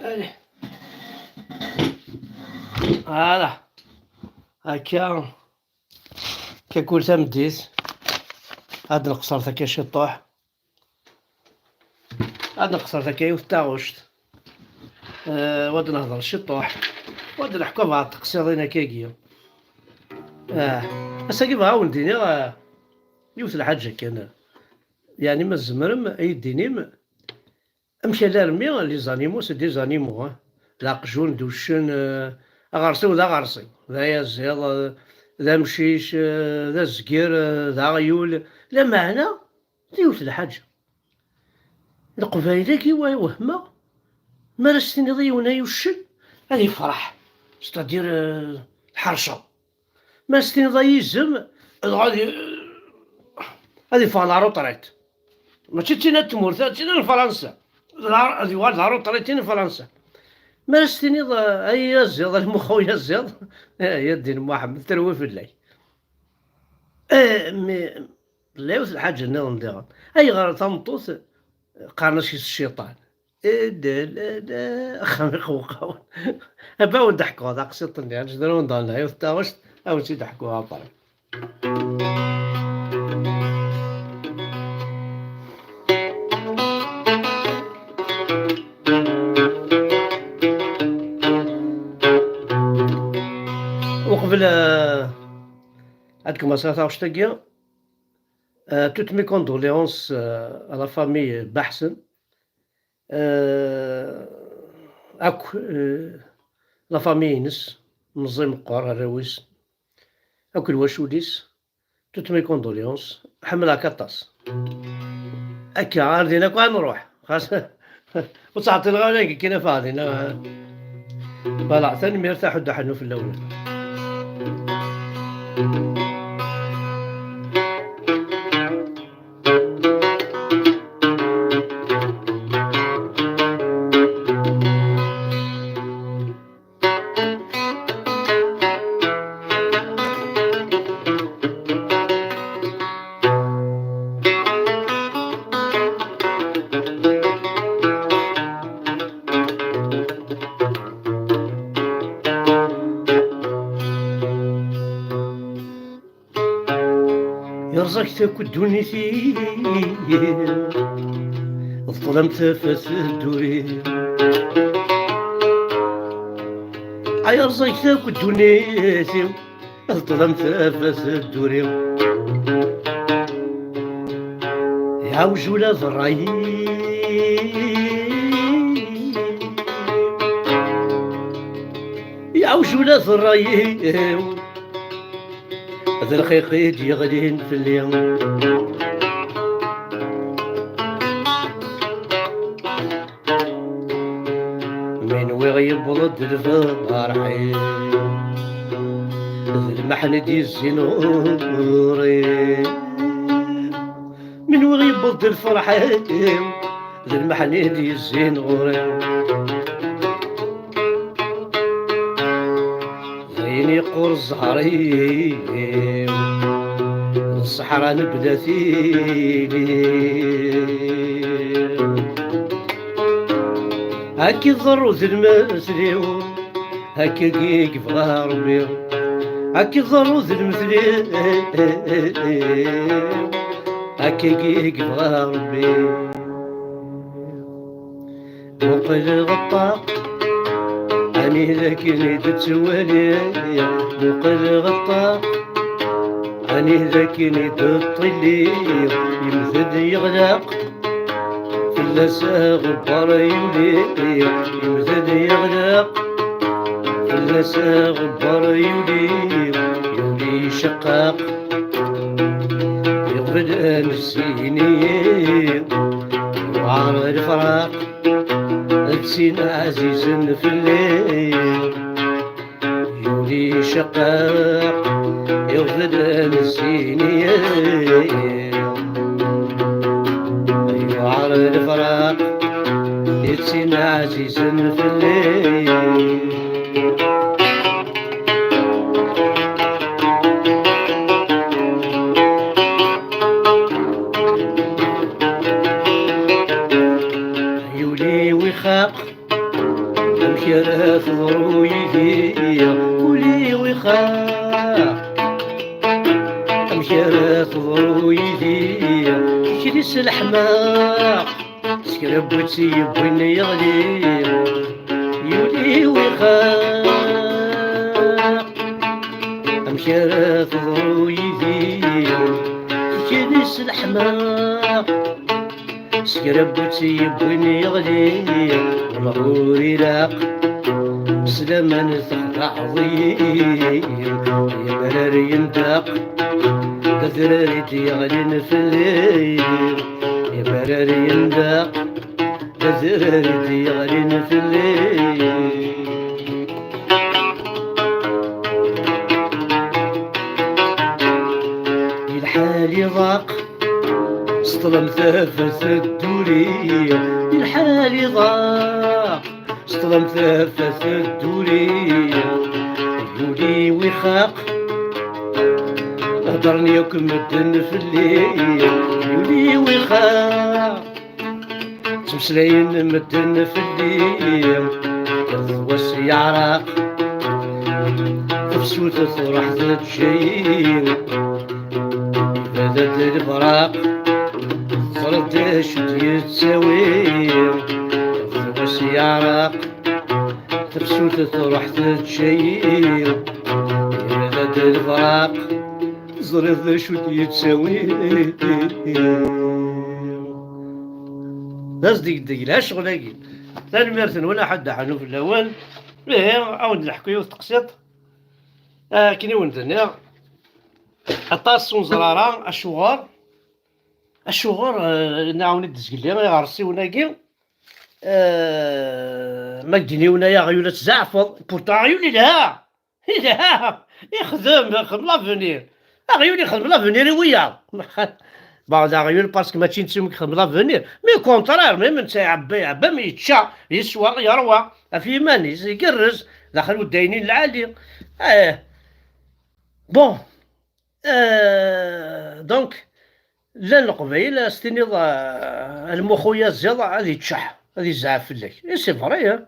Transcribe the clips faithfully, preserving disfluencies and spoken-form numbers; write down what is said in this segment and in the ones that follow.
Allez. Voilà. Akka. Akka kul tameddit. Ad nqeṣṣer takka ciṭuḥ. Ad nqeṣṣer takka yiwet taɣect. Eh, wad nehḍer ciṭuḥ. Wad neḥku bɛaḍ teqsiḍin akkagi. Ah, ass-agi bɣa wen-d-iniɣ, ah, yiwet lḥaǧa kan. Yeɛni ma tzemrem ad yi-d-tinim amek alarmi les animaux c'est des animaux, hein? D aqjun, d uccen, eh, aɣersiw d aɣersiw, d ayaziḍ, eh, d amcic, eh, d azger, eh, d aɣyul. Lameɛna d yiwet lḥaǧa. Leqbayel-agi wa wehmeɣ, mi ara s-tiniḍ i yiwen ay uccen, ad yefreḥ, c'est-à-dire, eh, tḥerceḍ. Ma s-tiniḍ ay izem, dɣa ad y-, ad yeffeɣ la retraite. Mačči d tin n tmurt, d tin n Fransa. D la-, ad yuɣal d la retraite n Fransa. Ma s-tiniḍ, eh, ay aziḍ, a lmux uyaziḍ, eh, ya ddin Muḥemmed, terwi fell-ak. Eh, mais, la yiwet lḥaǧa nniḍen diɣen. Ayɣer tameṭṭut qqaren-as yis cciṭan? Eh, da, da, da, axxam iqewqawen. Abba wen-d-ḥkuɣ taqsiṭ-nni, ad d-run dan yiwet taɣect, ad wen-tt-id-ḥkuɣ après. Uqbel, eh, ad kemseɣ taɣect-agi, eh, toutes mes condoléances, eh, à la famille Baḥsen, eh, akk, eh, la famille-ines, meẓẓi meqqer, arraw-is, akk lwacul-is, toutes mes condoléances, ḥemmleɣ-k aṭas. Akka, ar din akk ad nruḥ. Xas, ur ttɛeṭṭileɣ ara, agi kan afeɣ din. Voilà, tanemmirt, aḥuddu ḥennu fell-awen. Yerẓa-k takk ddunit-iw, d ṭṭlam tafat dduri. Ay yerẓa-k takk ddunit-iw, d ṭṭlam tafat dduri. Iɛawj ula d ṛṛay-iw, iɛawj ula d ṛṛay-iw. D lxiq i d-yeɣlin fell-i. Mi nwiɣ yewweḍ-d lferḥ-iw, d lmeḥn i d-yezzin ɣur-i. Mi nwiɣ yewweḍ-d lferḥ-iw, d lmeḥn i d-yezzin ɣur-i. D ayen yeqqur zzher-iw, d ṣṣeḥra mebla tili. Akka i iḍerru d lmetl-iw, akka i yebɣa Rebbi. Akka i iḍerru d lmetl-iw, akka i yebɣa Rebbi. Muqel ɣeṭṭaq, anida akken i d-ttwaliɣ. Muqel ɣeṭṭaq, anida akken i d-ṭṭiliɣ. Yemded yeɣleq, fell-as aɣebbar yuli. Yemded yeɣleq, fell-as aɣebbar yuli. Yuli iceqqaq, iɣbel anezzi-nni, yewɛer lefraq, d tin ɛzizen fell-i. Yuli iceqqaq, iɣbel anezzi-nni, yewɛer lefraq, d tin ɛzizen fell-i. Yuli wixaq, Amek ara teḍru yid-i tikli s leḥmaq? Seg rabut yewwin yeɣli, yuli wixaq. Amek ara teḍru yid-i tikli s leḥmaq? Seg rabut yewwin yeɣli, wellah ur ilaq. S laman txedɛeḍ-iyi, yemrar yendaq, d adrar i d-yeɣlin fell-i. Yemrar yendaq, d adrar i d-yeɣlin fell-i. Di lḥal iḍaq, s ṭṭlam tafat dduri. Di lḥal iḍaq, s ṭṭlam tafat dduri. Yuli wixaq, heddren yakk medden fell-i. Yuli wixaq, ttmeslayen medden fell-i. Iḍ wass yeɛreq, tafsut truḥ teǧǧa-yi. Ibada-d lebraq, teẓriḍ d acu d-yettawi. Iḍ wass yeɛreq, tafsut truḥ teǧǧa-yi. Ibada-d lebraq, teẓriḍ d acu d-yettawi. D aẓdegdeg, yelha ccɣel-agi. Tanemmirt-nwen, aḥuddu aḥannu fell-awen. Ihi, ad wen-d-neḥku yiwet teqsiṭ. Akken i wen-d-nniɣ, aṭas ur neẓri ara acuɣer, acuɣer, eh, nɛawen-id zgelli iɣersiwen-agi, eh, ma k-d-iniwen ay aɣyul ad tzeɛfeḍ, pourtant aɣyul yelha, yelha, ixdem, ixdem l'avenir. Aɣyul ixdem l'avenir i wiyaḍ. Bon, d aɣyul parce que mačči netta i ixdem l'avenir, mais au contraire, même netta iɛebba, iɛebba, mi yečča, yeswa, yerwa, ɣef yiman-is, igerrez, daxel uddaynin lɛali. Eh. Bon. Euh, donc, llan Leqbayel, ad s-tiniḍ, euh, lmuxu yaziḍ, ad yeččeḥ, ad yezɛef fell-ak. Et c'est vrai, hein.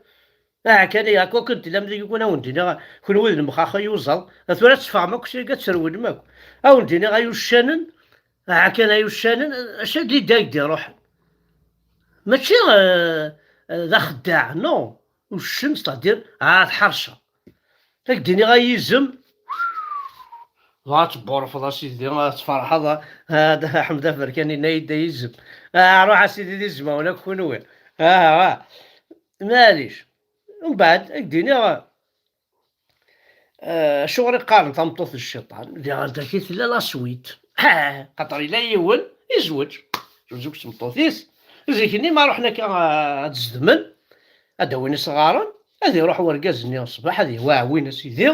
Aha kan, ya, kukent, llan deg-wen, ad wen-d-iniɣ, kenwi d lemxax ay uẓaḍ. A tura ad teffɣem akk seg, ad trewlem akk. Ad wen-d-iniɣ ay uccanen, aha kan ay uccanen, acu d lidda i d-iruḥen. Mačči, euh, euh, d axeddaɛ, non. Uccen, c'est-à-dire, ah, tḥerceḍ. Ad k-d-iniɣ ay izem, dɣa ad tebburfeḍ a sidi, ad tferḥeḍ, a, a, Ḥmed Aberkan yenna-yi-d ay izem. Ah, ruḥ a sidi d izmawen akk kunwi. Ah, ah. Maɛlic. Mbeɛd, ad k-d-iniɣ, ah, acuɣer i qqaren tameṭṭut d cciṭan? Diɣen dagi tella la suite. Ah, xaṭer yella yiwen, izweǧ. Zuzug s tmeṭṭut-is. Zik-nni ma ruḥen akka, ah, ad zedmen, ad d-awin isɣaren, ad iruḥ urgaz-nni ṣṣbeḥ, ad iwaɛwin a sidi,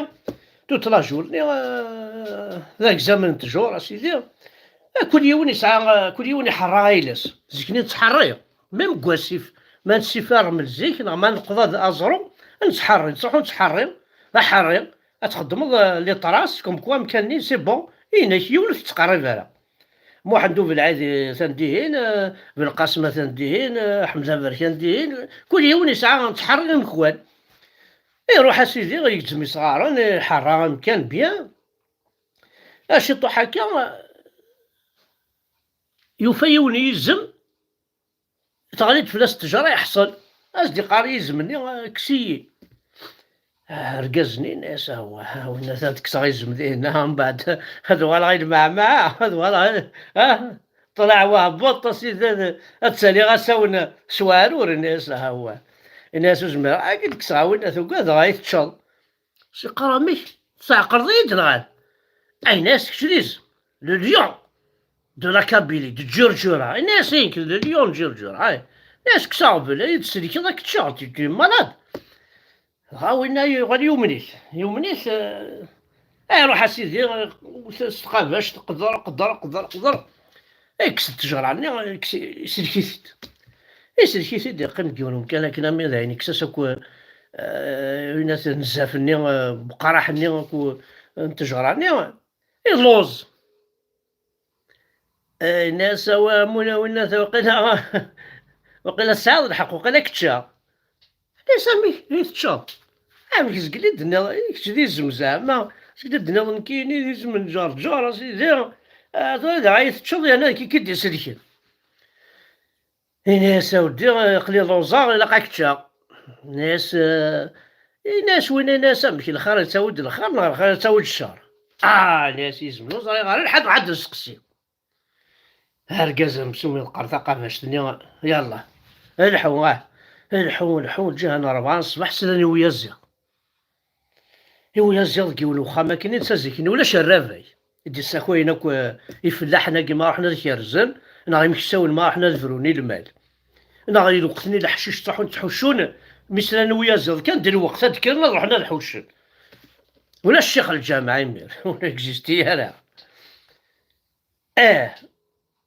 toute la journée, euh, d agzamen n ttjur a sidi. Kul yiwen yesɛa, kul yiwen iḥerra ayla-s. Zik-nni nettḥerri, même deg wasif, ma nessif rrmel zik, neɣ ma neqḍa d aẓru, nettḥerri, nettruḥu nettḥerri, d aḥerri, ad txeddmeḍ, euh, les traces, comme quoi amkan-nni, c'est bon, inek, yiwen ur t-tettqerrib ara. Muḥend U Belɛid atan dihin, eh, Belqasem atan dihin, eh, Ḥmed Aberkan dihin. Kul yiwen yesɛa ttḥerri amekwan. Iruḥ a sidi, yegzem isɣaren, iḥerra amkan bien. Aciṭuḥ akka, yufa yiwen yizem, teɣli-d fell-as ttejra, yeḥṣel. As-d-iqqar yizem-nni, eh, kkes-iyi. Ah, argaz-nni yenna-yas, "Awah, winna ta ad kkseɣ izem dihin, ah, mbeɛd ad uɣaleɣ i lmeɛmeɛ, ad uɣaleɣ i, ah, ṭleɛ wahebbuṭ, a sidi, ad, ad ttaliɣ asawen s weɛrur." Yenna-yas, "Awah." Yenna-yas, "Ur zmireɣ ad k-id-kkseɣ a winna, tugadeɣ ad yi-teččeḍ." Yeqqar, "Amek? Tɛeqleḍ-iyi-d neɣ?" Yenna-yas, "Kečč d izem, le lion de la Kabylie, de Ǧurǧura." Yenna-yas, "Nekk d le lion de Ǧurǧura." Ay. Yenna-yas, "Kkes aɣbel, ad yi-d-tsellkeḍ ad k-ččeɣ, tu es malade." Dɣa winna yuɣal yumen-it. Yumen-it, eh, iruḥ a sidi, eh, s tqabact, qder, qder, qder, qder. Ikkes ttejra-nni, ikkes, isellek-it-id. Isellek-it-id, yeqqim deg yiwen umkan akken armi d ayen ikkes-as akk, eh, winna nnzaf-nni, eh, uqraḥ-nni akk n ttejra-nni, illuẓ. Eh, yenna-as, "Awa, a mula winna, waqila, waqila tesɛiḍ lḥeqq, waqila kečča." Yenna-as, "Amek i teččeḍ? Amek zgel i d-tenniḍ, kečč d izem zeɛma, Seg d-nniḍen nekkini d izem n Ǧerǧer, a sidi, ah, tura dɣa i teččeḍ, yerna d kiki d-iselken. Ini-as, a weddi, aql-i lluẓeɣ, ilaq ad k-ččeɣ. Ini-as, eh, ini-as win, ini-as, amek, lxir yettawi-d lxir neɣ lxir yettawi-d ccer? Ah, ini-as yizem, ur ẓriɣ ara, lḥaǧ ad nesteqsi. Argaz amsum yeḍqer taqabact-nni, yalla, lḥu, ah, lḥu, lḥu, lǧiha n rebɛa n ṣṣbeḥ, slan i uyaziḍ. I uyaziḍ deg yiwen uxxam akken i d-ttaziken, ulac rrabay. I d-issakayen akk, eh, ifellaḥen-agi ma ruḥen ad kerzen, neɣ imeksawen ma ruḥen ad brun i lmal. Neɣ i lweqt-nni leḥcic ttruḥun ttḥuccun, mi slan i uyaziḍ kan d lweqt ad d-kkren ad ruḥen ad ḥuccen. Ulac ccix lǧameɛ imir, ur existi ara. Eh,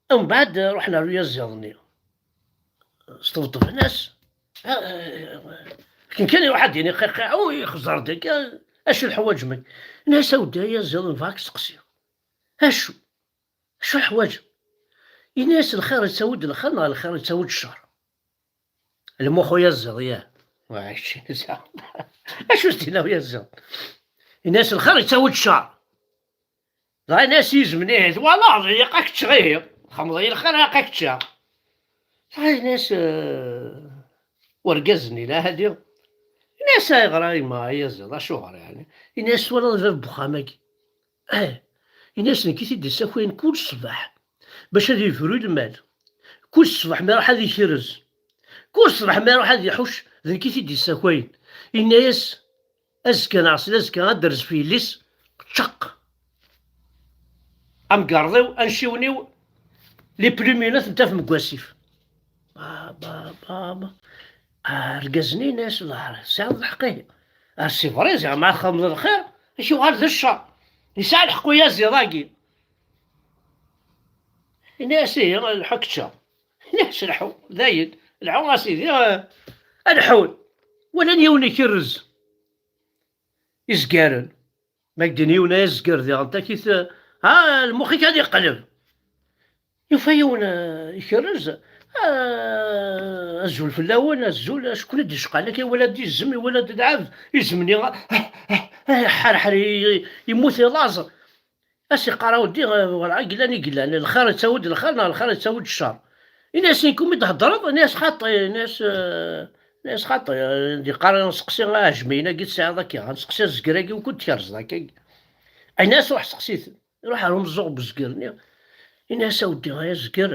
mbeɛd ruḥen ar uyaziḍ-nni. Sṭebṭben-as. Ah, akken kan iruḥ ad d-yini qiqiɛ, u ixẓer-d akka, acu lḥewaǧ-nnek? Ini-as, a weddi, ay aziḍ, nebɣa ad k-steqsiɣ. Acu? Acu lḥewaǧ? Ini-as, lxir yettawi-d lxir neɣ lxir yettawi-d ccer? Lmux uyaziḍ, yah. Wa, kečči, acu s-d-yenna uyaziḍ? Ini-as, lxir yettawi-d ccer. Dɣa ini-as yizem-nni, ihi twalaḍ, ilaq ad k-ččeɣ ihi. Txemmeḍ-iyi lxir, ilaq ad k-ččeɣ. Dɣa ini-as, eh, urgaz-nni, la hadi. Ini-as, ayɣer a yemma, ay aziḍ, acuɣer yeɛni? Ini-as, twalaḍ bab n uxxam-agi? Eh. Ini-as, nekk i t-id-issakayen kul ṣṣbeḥ bac ad yebru i lmal. Kul ṣṣbeḥ mi iruḥ ad ikrez. Kul ṣṣbeḥ mi iruḥ ad iḥucc, d nekk i t-id-issakayen. Ini-as, azekka neɣ s lazekka ad d-terz fell-is, ččeq. Amgerḍ-iw, anciwen-iw, les plumes n taf deg wasif. Ba, ba, ba, ba. Argaz-nni yenna-yas, tesɛiḍ lḥeqq ihi. Ar si bri, ziɣ ma txedmeḍ lxir, ad k-yuɣal d ccer. Yesɛa lḥeqq uyaziḍ-agi. Yenna-yas, ihi, lḥu ad k-ččeɣ. Yenna-yas, lḥu, dayen, lḥu a sidi, eh, ad ḥun. Walan yiwen ikerrez izgaren. Ma k-d-ini yiwen azger diɣen, takit, ha, lmux-ik ad iqleb. Yufa yiwen, eh, ikerrez, ah, azul fell-awen, azul, acku d-icqan, akka iwala-d izem, iwala-d lɛebd, izem-nni, ah, ah, ah, iḥerḥer, i-, i-, yemmut i laẓ. As-iqqar, a weddi, eh, werɛad yellan i yellan, lxir yettawi-d lxir neɣ lxir yettawi-d ccer? Ini-as, i kum i d-theddreḍ? Ini-as, xaṭi, ini-as, eh, ini-as, xaṭi, eh, d-iqqar, nseqsi aɛejmiyen-agi tesɛiḍ akka, nseqsi azger-agi, wukud tkerzeḍ akka? Ini-as, ruḥ seqsi-ten. Iruḥ ar umeẓẓuɣ n uzger-nni, ini-as, a weddi, ay azger,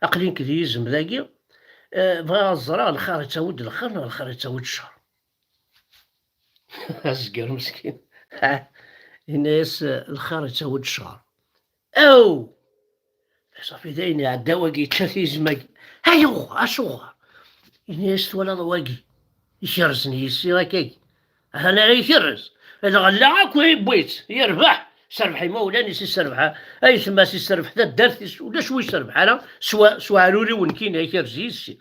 aql-i nekk d yizem dagi, eh, bɣiɣ ad ẓreɣ lxir yettawi-d lxir neɣ lxir yettawi-d ccer. Azger meskin. Ini-as, lxir yettawi-d ccer. Aw! Ṣafi dayen iɛedda wagi, yečča-t yizem-agi. Ayɣer? Acuɣer? Ini-as, twalaḍ wagi, ikerzen yis-i akkagi. Atan ara ikerrez. Lɣella akk yewwi-tt, yerbeḥ. Serbeḥ imawlan-is, iserbeḥ ayetma-s, iserbeḥ taddart-is, ulac wi iserbeḥ ara s wa-, s uɛrur-iw nekkini, ikerrez yis-i.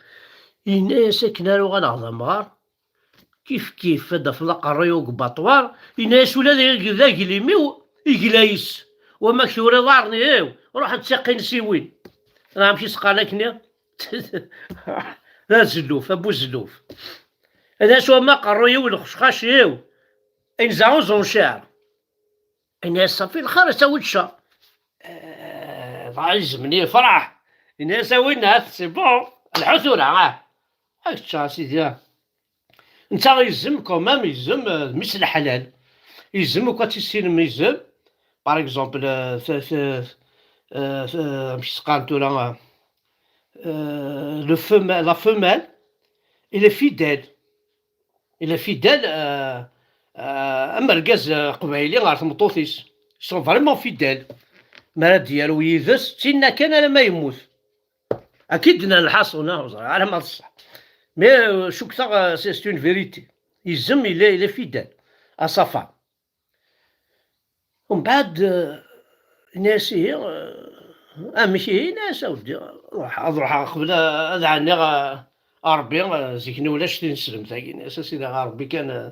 Yenna-yas, akken ara uɣaleɣ d amɣar, kif kif ad d-tafeḍ aqerruy-iw deg ubaṭwar, yenna-yas, ula d ag-, d aglim-iw, igla-is. Wama k-turiḍ iḍarren-iw, ruḥ ad ttiqin siwin. Neɣ amek i s-qqaren akkenni? D azelluf, a bu zelluf. Ad as-wama aqerruy-iw, lxecxac-iw, inza uẓuncer. Ini-as, ṣafi, lxir yettawi-d ccer. Eh, dɣa izem-nni yefreḥ. Ini-as, a winna, c'est bon, lḥu tura, ah. Ad ččeɣ, a sidi, ah. Netta izem, quand même, izem, eh, d mmi-s n leḥlal. Izem, ukud tissinem izem, par exemple, eh, t-, t-, eh, t-, amek s-qqaren tura, eh, le fem-, la femelle, il est fidèle. Il est fidèle, euh, euh, am argaz, euh, aqbayli ɣer tmeṭṭut-is. Ils sont vraiment fidèles. Mi ara d-yarew yid-s, d tinna kan alamma yemmut. Akka i d-nnan lḥaṣun, ah, ur ẓriɣ ara ma d ṣṣeḥ. Mais, euh, cukkteɣ, euh, c'est, c'est une vérité. Izem, il est, il est fidèle à sa femme. Umbeɛd, eh, ini-as, ihi, eh, amek ihi? Ini-as, a weddi, ruḥ, ad ruḥeɣ qbel ad ɛenniɣ, eh, a Ṛebbi, eh, zik-nni ulac tineslemt-agi. Ini-as, a Sidi, a Ṛebbi kan, eh,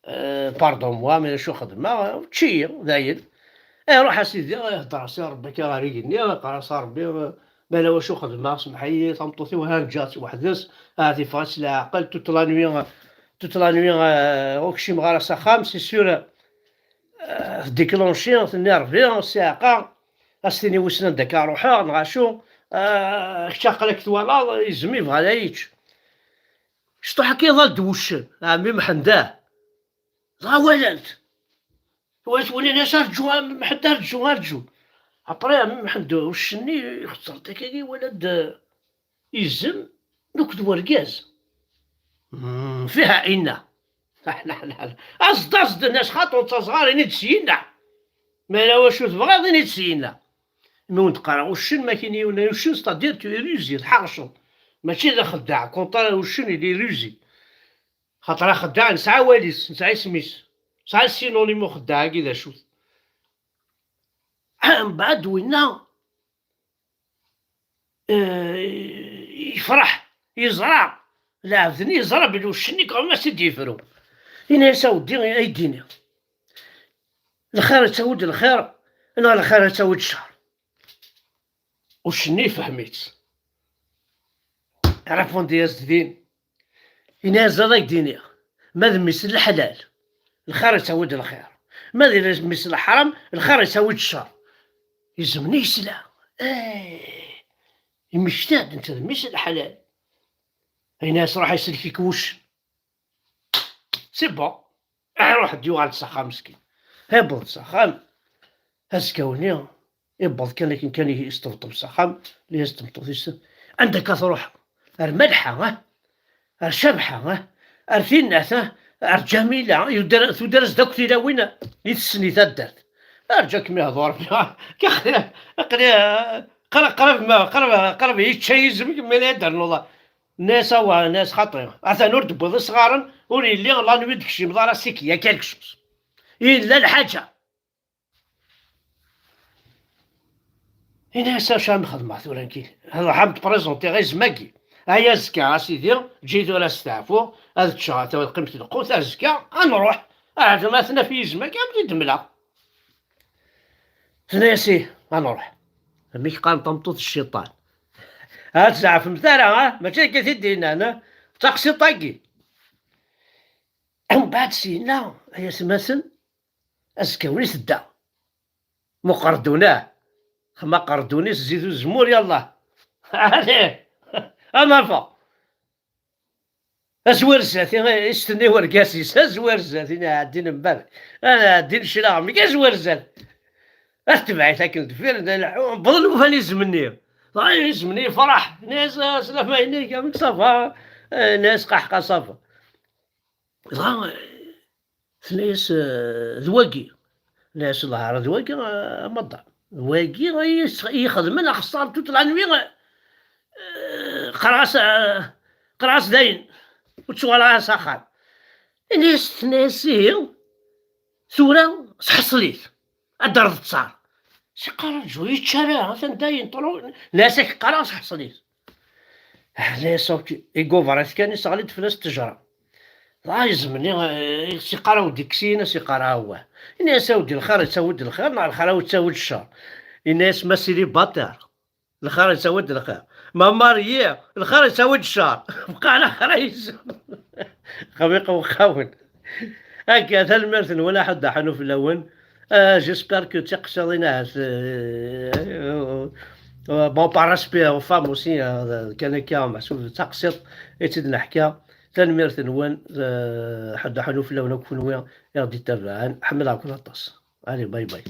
eh, pardon-moi, mais acu xedmeɣ, eh, učči, dayen. Eh, ruḥ a Sidi, eh, heddeṛ-as i Ṛebbi akka ɣer igenni, qqar-as a Ṛebbi, eh, mala wacu xedmeɣ, semmeḥ-iyi, tameṭṭut-iw han ǧǧiɣ-tt weḥd-s, ahat yeffeɣ-itt leɛqel, toute la nuit, eh, toute la nuit, eh, ur kcimeɣ ara s axxam, c'est sûr, eh, tdiklanci, tenna Ṛebbi ssiɛqa, a s-tini wissen anda akka ruḥeɣ neɣ acu. Ah, kečč aql-ak twalaḍ, izem yebɣa ad yečč. Cṭuḥ akka iḍal-d wuccen, ɛemmi Mḥend, ah. Dɣa walan-t. Walan-t, walan-as, "Arǧu, a Mḥend, arǧu, arǧu." Après, ɛemmi Mḥend, uccen-nni ixeẓẓer-d akkagi, iwala-d, eh, izem akked wergaz. Hmm, fiha inna. Aẓ-d, aẓ-d, nna-as, "Xaṭi, ur ttaẓeɣ ara, ini-d syenna. Ma yella wacu tebɣiḍ, ini-d syenna." Mi wen-d-qqareɣ uccen, ma kini yiwen uccen, c'est-à-dire tu es rusé, tḥerceḍ. Mačči d axeddaɛ, contraire uccen, il est rusé. Xaṭer axeddaɛ nesɛa awal-is, nesɛa isem-is. Nesɛa le synonyme uxeddaɛ-agi d acu-t. Mbeɛd winna, eh, yefreḥ, yeẓra, lɛebd-nni yeẓra belli uccen-nni quand même a s-id-yefru. Yenna-yas, "A weddi, ay d-ini, lxir yettawi-d lxir, neɣ lxir yettawi-d ccer?" Uccen-nni yefhem-itt. Répondit-as-d din. Yenna-yas, "Ad ak-d-iniɣ, ma d mmi-s n leḥlal, lxir yettawi-d lxir. Ma d mmi-s n leḥram, lxir yettawi-d ccer." Izem-nni yesla. Eh, yemmekta-d netta d mmi-s n leḥlal. Yenna-yas, "Ruḥ, isellek-ik wuccen." C'est bon. Iruḥ-d yuɣal-d s axxam meskin. Iwweḍ-d s axxam, azekka-nni, iwweḍ kan akken kan yesṭebṭeb s axxam, yenna-yas i tmeṭṭut-is, "Anda akka truḥeḍ? Ar Malḥa, ah? Ar Cabḥa, ah? Ar Tinnat, ah? Ar Ǧamila, yudar-, tudar-as-d akk tilawin i tessen i taddart. Arǧu ad kem-ihḍu Rebbi, ah, aql-i, aql-i, ah, qra-, qrib ma, qrib, qrib yečča yizem, mi la d-ternuḍ." Nna-yas, "Awa," nna-yas, "xaṭi. Atan ur d-tewwiḍ isɣaren, ur yelli la nuit deg-k, yemḍar-as-ik, il y a quelque chose. Yella lḥaǧa." Yenna-yas, "Acu ara m-xedmeɣ tura nekkini? Ad ruḥeɣ ad m-d-prezentiɣ izem-agi. Ay azekka, a sidi, ǧǧi tura asteɛfu, ad ččeɣ ata lqimt n lqut, azekka ad nruḥ. Ahat ma tnaf yizem-agi, ad m-t-id-mleɣ." Tenna-yas, "Ih, ad nruḥ." Amek qqaren tameṭṭut, cciṭan. Ad tzeɛfemt ara, ha? Mačči akka i t-id-yennan, ha? D taqsiṭ-agi. Mbeɛd syenna, ay atmaten, azekka-nni tedda. Muqerdun, ah. Xma qerdun-is zzit uzemmur, yallah. Allez, ad nafeɣ. Azwir zdat, i s-tenna i urgaz-is, azwir zdat, i ɛeddin mbarak. Ad ɛeddin cclaɣem, azwir zdat. Ad tebɛit akken deffir, nda leḥḥu, wwḍen ufan izem-nni. Dɣa izem-nni yefreḥ, yenna-yas, "Aslama-inek, amek ça va?" Yenna-yas, "Qaḥqa, ça va." Dɣa, eh, tenna-yas, eh, "D wagi." Tenna-yas, "Lhar d wagi, eh, a madam. Wagi i yi-, i yi-xedmen axeṣṣar toute la nuit, eh, qqreɣ-as, eh, qqreɣ-as dayen, ur ttuɣaleɣ ara s axxam." Ini-as, tenna-yas, "Ihi, tura sḥeṣel-it, ad d-terreḍ ttaṛ." Siqqar, "Arǧu, yečča ara, atan dayen, ṭulu." Nna-yas, "Ad k-qqareɣ sḥeṣel-it." Nna-yas, "Ok." Iguber-it kan, iseɣli-d fell-as ttejra. Dɣa izem-nni, eh, siqqar, "A weddi, kkes-iyi-n, a siqqar, awah." Ini-as, "A weddi, lxir yettawi-d lxir, neɣ lxir a yettawi-d ccer?" Ini-as, "Ma célibataire, lxir yettawi-d lxir. Ma marié, lxir yettawi-d ccer." Bqan axir-is. Xmiq uxxawen. Akka, tanemmirt-nwen, aḥuddu aḥunu fell-awen. Euh, j'espère que d tiqsiḍin ahat, euh, euh, bon, par respect aux femmes aussi, euh, kan akka, meḥsub d taqsiṭ i tt-id-neḥka. Tanemmirt-nwen, euh, aḥuddu aḥunu fell-awen akk kunwi i ɣ-d-ittabaɛen. Ḥemmleɣ-ken aṭas. Allez, bye bye.